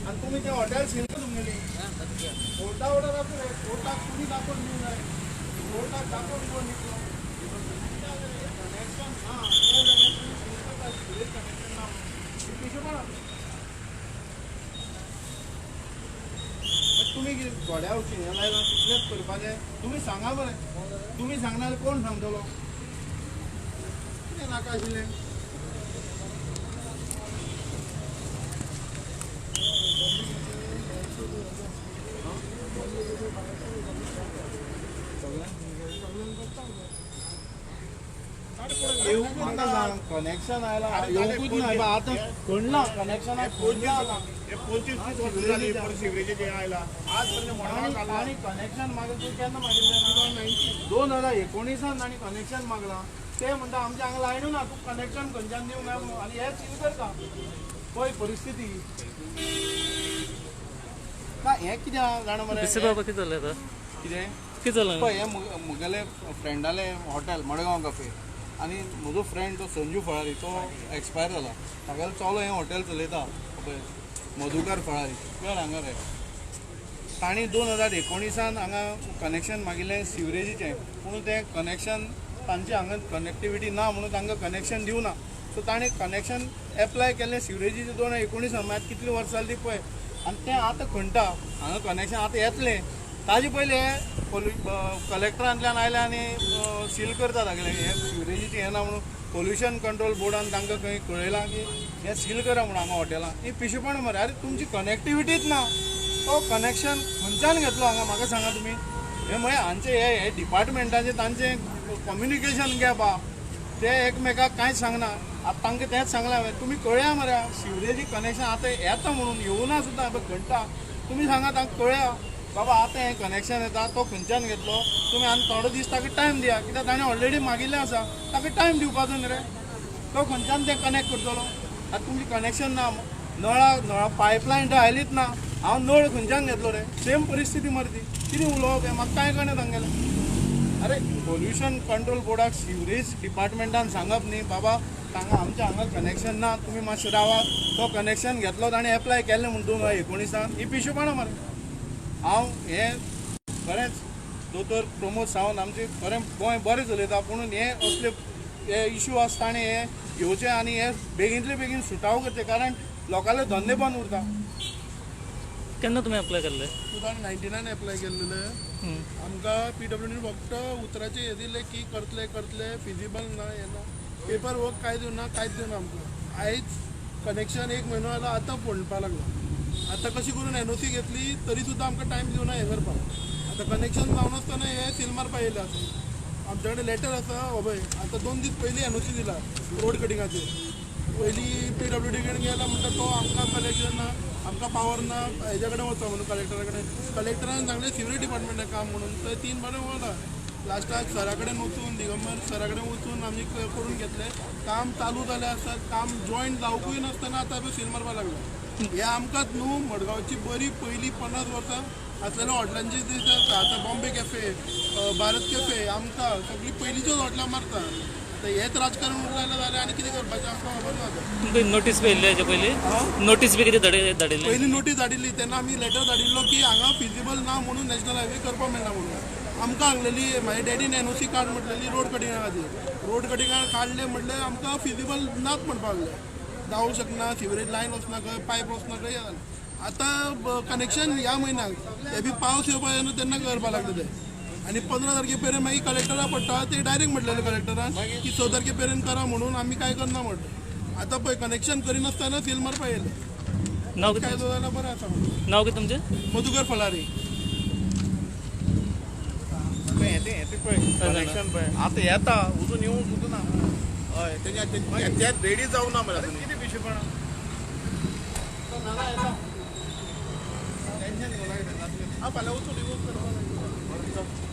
आनी तुमी तें हॉटेल सील तुमगेली कोर्टा ऑर्डर आसा रे. कोर्टाक तुमी दाखोवन दिवंक जाय. कोर्टाक दाखोवन दिवन निकलो कनेक्शन ना तें जाल्यार तुमी सील करता सिवरेज कनेक्शन ना पिशेपणां. तुमी कितें घोड्या वचून हें लायलां तितलेंच करपाचें. तुमी सांगा बरें, तुमी सांगना जाल्यार कोण सांगतलो? कितें नाका आशिल्लें. येवकूच ना कनेक्शन आयलां, येवकूच ना. आतां खणलां कनेक्शनाक खणलां. 25 वर्सां जाली सिवरेजीचें आयलां आज पर्यंत. आनी कनेक्शन मागीर तूं केन्ना मागिल्लें? 2019 तांणी कनेक्शन मागलां. ते म्हणटा आमच्या हांगा लायनू ना, तूं कनेक्शन खंयच्यान दिवंक जाय म्हणून. आनी हे सील करता पळय परिस्थिती ना. हें कितें आहा जाणा मरे, कितें जालें आतां? कितें कितें जालें पळय, हें म्हगेलें फ्रेंडालें हॉटेल मडगांव कफे. आनी म्हजो फ्रेंड तो संजू फळारी तो एक्सपायर जाला. तागेलो चलो हें हॉटेल चलयता पळय, मधुकर फळारी प्युअर हांगा रे. तांणी 2019 हांगा कनेक्शन मागिल्लें सिवरेजीचें, पूण तें कनेक्शन तांचे हांगा कनेक्टिविटी ना म्हणून तांकां कनेक्शन दिवना. सो ताणें कनेक्शन एप्लाय केल्लें सिवरेजीचें 2019, मागीर कितलीं वर्सां जालीं ती पळय. आनी तें आतां खणटा हांगा कनेक्शन आतां येतलें. ताजे पयलें कलेक्टरांतल्यान आयलें आनी सील करता तागेलें हें सिवरेजीचें हें ना म्हणून. पोल्युशन कंट्रोल बोर्डान तांकां खंय कळयलां की हें सील करा म्हणून हांगा हॉटेलां. ही पिशेपणां मरे. आरे तुमची कनेक्टिविटीच ना, तो कनेक्शन खंयच्यान घेतलो हांगा म्हाका सांगा तुमी? हें म्हळ्यार हांचे हे डिपार्टमेंटाचें तांचें कम्युनिकेशन गॅप आहा. ते एकमेकाक कांयच सांगना. आतां तांकां तेंच सांगलां हांवें, तुमी कळया मरे सिवरेजी कनेक्शन आतां येता म्हणून, येवना सुद्दां खणटा. तुमी सांगा तांकां कळया बाबा आतां हें कनेक्शन येता, तो खंयच्यान घेतलो तुमी? आनी थोडो दीस ताका टायम दिया, कित्याक ताणें ऑलरेडी मागिल्लें आसा, ताका टायम दिवपाचो न्ही रे. तो खंयच्यान तें कनेक्ट करतलो? आतां तुमचें कनेक्शन ना, नळा नळा पायपलायन तर आयलीच ना, हांव नळ खंयच्यान घेतलो रे? सेम परिस्थिती मरे ती. कितें उलोवप हें म्हाका कांय कळना तांगेलें. अरे पोल्युशन कंट्रोल बोर्डाक सिवरेज डिपार्टमेंटान सांगप न्ही बाबा तांगा आमच्या हांगा कनेक्शन ना, तुमी मातशें रावात. तो कनेक्शन घेतलो ताणें एप्लाय केल्लें म्हूण 2019 ही पिशेपणां मरे. हांव हें खरेंच दोतोर प्रमोद सावंत आमचें खरें गोंय बरें चलयता, पूण हे असले हे इशू आसा ताणें हे घेवचें आनी हे बेगीनले बेगीन सुटाव करचें, कारण लोकांले धंदे बंद उरता. केन्ना तुमी एप्लाय केल्लें? 2099 एप्लाय केल्लें. आमकां PWD फक्त उतराचें हें दिलें की करतले करतले, फिजिबल ना, हें ना, पेपर वर्क कांय दिवना, कांयच दिवना आमकां. आयज कनेक्शन 1 म्हयनो जालो आतां फोंडपा लागला. आतां कशी करून NOC घेतली तरी सुद्दां आमकां टायम दिवना हें करपाक. आतां कनेक्शन जावनासतना हें सील मारपाक येयलें आसा. आमच्या कडेन लेटर आसा हो पळय, आतां 2 दीस पयलीं NOC दिला रोड कटिंगाचेर. पयलीं PWD कडेन गेला म्हणटा तो आमकां कलेक्शन ना, आमकां पावर ना, हेज्या कडेन वचा म्हणून कलेक्टरा कडेन. कलेक्टरान सांगलें सिवरेज डिपार्टमेंटाक काम म्हणून, थंय 3 बारा वला. लास्टाक सरा कडेन वचून, दिगंबर सरा कडेन वचून आमी करून घेतलें. काम चालू जालें आसा, काम जॉयंट जावकूय नासतना आतां पळय सील मारपाक लागला. हें आमकांच न्हू, मडगांवची बरी पयलीं 50 वर्सां आसलेल्या हॉटेलांची आसा. आतां बॉम्बे कॅफे, भारत कॅफे, आमकां सगळीं पयलींच्योच हॉटेलां मारता. आतां हेंच राजकारण उरलें जाल्यार आनी कितें करपाचें आमकां खबर ना. तुमकां नोटीस बी येयल्ली हाजे पयलीं? नोटीस बी कितें धाडिल्ली? पयलीं नोटीस धाडिल्ली तेन्ना आमी लेटर धाडिल्लो की हांगा फिजिबल ना म्हणून नॅशनल हायवे करपाक मेळना म्हणून. आमकां सांगलेली म्हाजे डॅडीन NOC काड म्हटलेली रोड कटिंगा खातीर. रोड कटिंगा काडलें म्हटल्यार आमकां फिजिबल नाच म्हणपाक लागलें, जावंक शकना, सिवरेज लायन वचना खंय, पायप वचना खंय. आतां कनेक्शन ह्या म्हयन्याक ते बी पावस येवपा येना तेन्ना करपाक लागले ते. आनी 15 तारखे मेरेन मागीर कलेक्टरा पडटा, ते डायरेक्ट म्हटलेले कलेक्टरान की 6 तारखे मेरेन करा म्हणून, आमी कांय करना म्हटलें. आतां पळय कनेक्शन करिनासतना सील मारपाक येयलें. नाव काय जाल्यार बरें आसा. नाव कितें तुमचें? मधुकर फळारी. कनेक्शन पळय आतां येता, अजून येवंक सुद्दां ना. हय, तें रेडी जावना मरे. कितें पिशेपणां येता, टेंशन घेवं. हांव फाल्यां वचून रिवोक करपाक.